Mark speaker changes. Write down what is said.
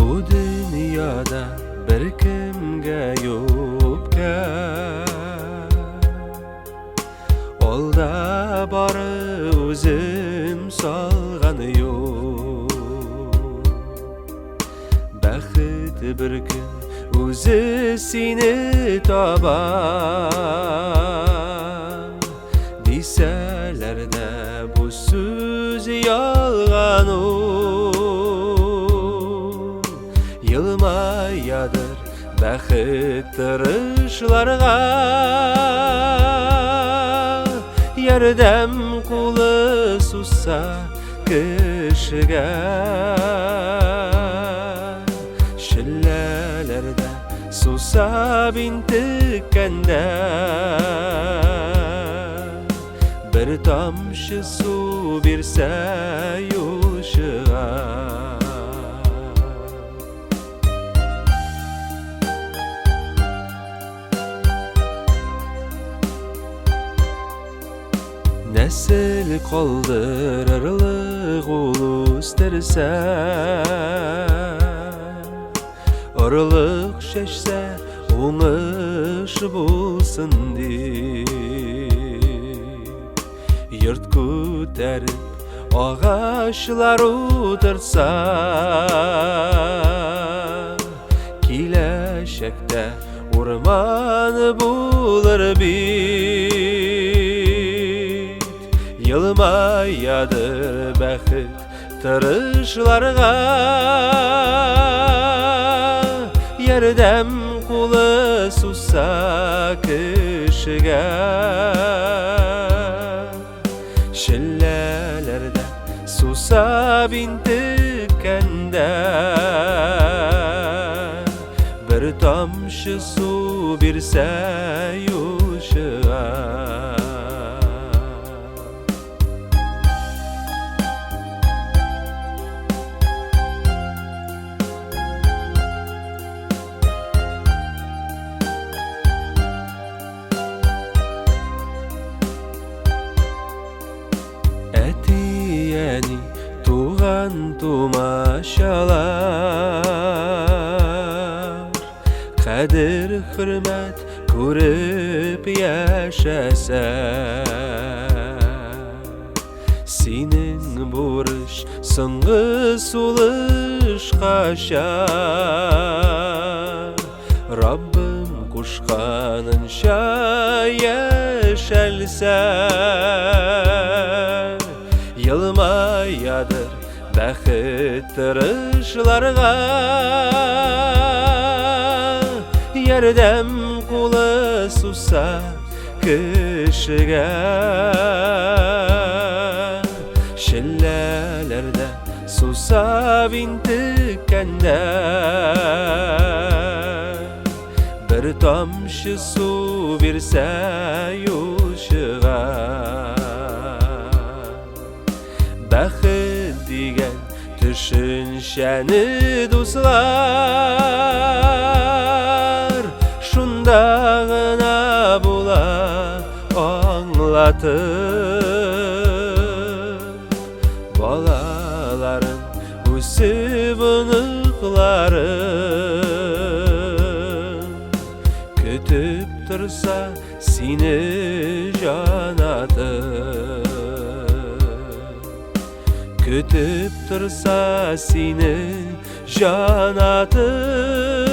Speaker 1: Бу дөньяда беркемгә үпкә. Алда бары үзем салган юл. Бәхет бер көн үзе сине таба. Дисәләр дә бу сүз ялган ул. Елмаядыр бәхет тырышларга. Ярдәм кулы сузса кешегә. Челләләрдә сусап интеккәндә бер тамчы су бирсә юлчыга. Нәсел калдырырлык ул үстерсә, орлык чәчсә, уңыш булсын дип, йорт күтәреп, агачлар утыртса, киләчәктә урман булыр бит. Елмаядыр бәхет тырышларга. Ярдәм кулы сузса кешегә. Челләләрдә сусап интеккәндә бер тамчы су бирсә юлчыга. Әти-әни, туган тумачалар, Кадер хөрмәт күреп яшәсә. Синең бурыч соңгы сулышкача Раббым кушканынча яшәлсә. Елмаядыр бәхет тырышларга. Ярдәм кулы сузса кешегә. Челләләрдә сусап интеккәндә бер тамчы су бирсә юлчыга. Бәхет дигән төшенчәне, дуслар, шунда гына була аңлатып. Балаларын үсеп оныкларын көтеп торса сине җанаты. Көтеп торса сине җанаты.